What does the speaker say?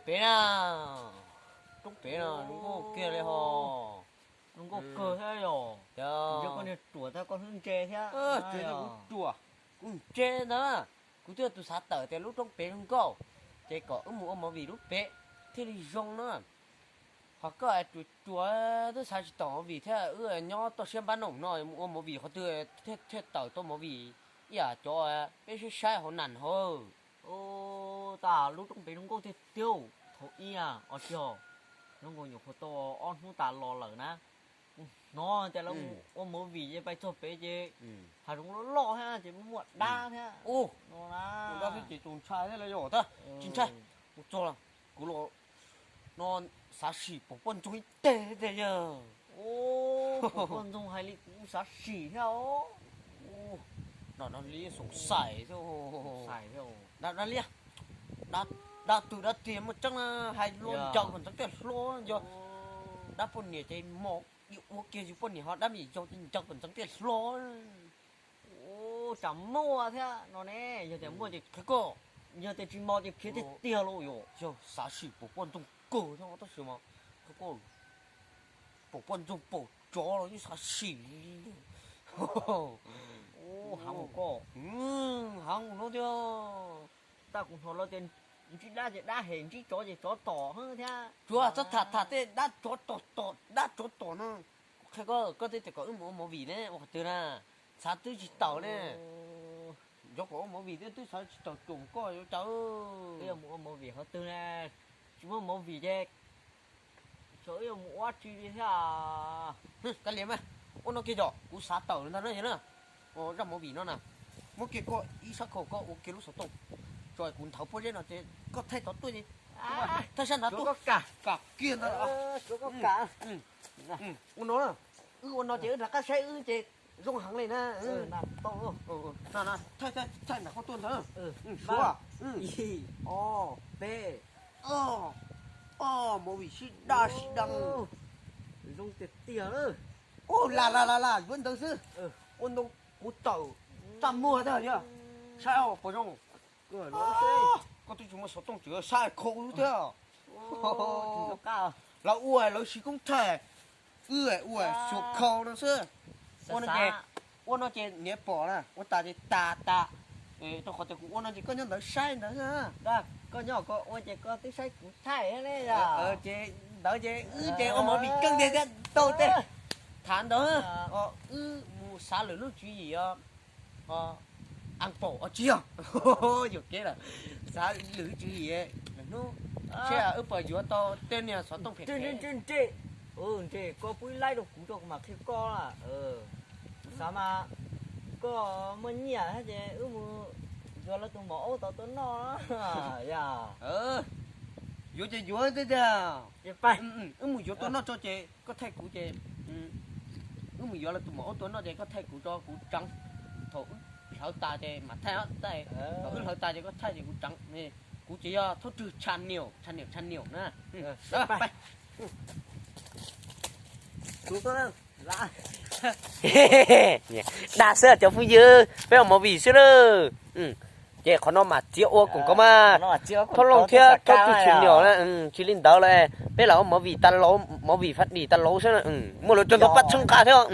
Pem na, roob pem no zoo nkauj kiag li ho. Zoo nkauj kawg thiab yom. Yog koj niag ruam tag koj hlub ntse thiab. Kuv ruam, kuv ntse ntag. Kuv twb yog tus xav tawm tias lub roob pem zoo nkauj, ces kom wb mus ua movie lub pem thiaj li zoo na. Ho koj ruam ruam twb xav tsis tawm movie thiab, wb nyob toj siab npab noom no mus ua movie qhov twg thiaj tawm tau movie ib yam cov peb saib saib hauv nas hauv. Ua, tas lub roob pem zoo nkauj tiag tiag. Thaum ub os tsis yog, zoo nkaus nyuam qhuav tau ob hnub tas los lawm na, kuv hnov tias lawv mus ua movie ces pais txog pem ces hav zoov loj loj thiab ces muaj dab thiab no na. Ua dab thiab ces txaus ntshai thiab los yog tag, tsis ntshai, kuv txog los kuv los no xav sim pom poj ntxoog ib teg thiab tiag yog. Poj ntxoog hais li kuv xav sim thiab os. Dab liab, dab twg dab tiag muaj tseeb na, hais luag ncaws kom ntxeev tiaj hlo, yog dab poj niam ces mos ua kiag yus poj niam ho dab me nyuam yaus ces ncaws kom ntxeev tiaj hlo. Tsam muaj thiab no ne, yog tias muaj ces qhia koj, yog tias tsis mos ces khiav tiag tiag lauj yom. Yog xav sim pom poj ntxoog kawg thiab tab sis mas qhia koj, pom poj ntxoog pom tsov los yeej xav sim li. Hav koj, hav no thiab. Tab kuv hnov lawv tias ntsib dab ces dab hem, ntsib tsov ces tsov tom thiab. Tsuav txhob tham tham tej dab tsov tom tom dab tsov tom no. Kuv qhia koj, koj twb tias kom wb mus ua movie ne, ua qhov twg na, xav twb tsis tawm ne. Yog kom ua movie thiab twb xav tsis tawm, tsoom koj yuav cas. Wb yuav mus ua movie qhov twg na, tsis muaj movie ces xyov wb yuav mus ua tsi li thiab. Kav liam mas, ua no kiag yom, kuv xav tawm ntag na yog na. Zaj movie no na, muab kiag koj ib sab khau koj ua kiag lub xov tooj, tso kuv nthawv pob zeb no ces koj thaij tod tuaj ces thaij sab nrad tuaj, kam kiag ntag. Ua no, wb ua no ces wb rov qab saib wb ces zoo heev li na. Thaij nram qhov tuaj ntawd. Suav, ib, ob, peb, movie sib daj sib daj. Zoo tiag tiag. Ua la la la la yuav ntawd xwb. Ua ntoo kuv tawm txaj muag tag yog. Saib puas zoo. Koj twb tsis muaj xov tooj tseem saib khau xwb thiab. Lawv ua lawv siv koob thaij, wb ua xyuas khau no xwb. Ua no ces, ua no ces niam pom na, ua tas ces tas tas. Rau qhov tias kuv ua no ces koj nyob ntawd saib ntawd xwb. Koj nyob koj ua ces koj twb saib kuv thaij ne. Ces ntawd ces wb ces ua movie keej tiag thiab tau tej thav ntawd. Wb mus xav lwm lub tswv yim os. Anpaum os tsis yog, yuam kev lawm. Xav lwm tswv yim lwm hnub, seb wb puas yuav tau tej niag xov tooj phem phem. Ntsej, koj pub ib laib rau kuv tso kuv mam qhia koj. Kuv xav mas koj muaj nyiaj thiab ces wb mus yuav lawv tus maum aub tod tuaj noj. Yuav ces yuav tiag tiag. Wb mus yuav tuaj noj tso ces koj thaij kuv ces, wb mus yuav lawv tus maum aub tuaj noj ces koj thaij kuv tso kuv tseev. Thaum wb hlawv tas ces mam thaij, thaum wb hlawv tas ces koj thaij ces kuv tseev. Kuv ces yog Thaub Rwg channel, channel, channel na. Dag xwb cov phooj ywg, peb ua movie xwb lawm. Ces qhov no mas txiav ua koom ko mas, Thoob Looj thiab Thaub Rwg channel na, tsis li ntawd lawm, peb lam ua movie tas lauv, movie fab dim tas lauv xwb na, muaj lawv cov ntawd pab txhawb nqa thiab.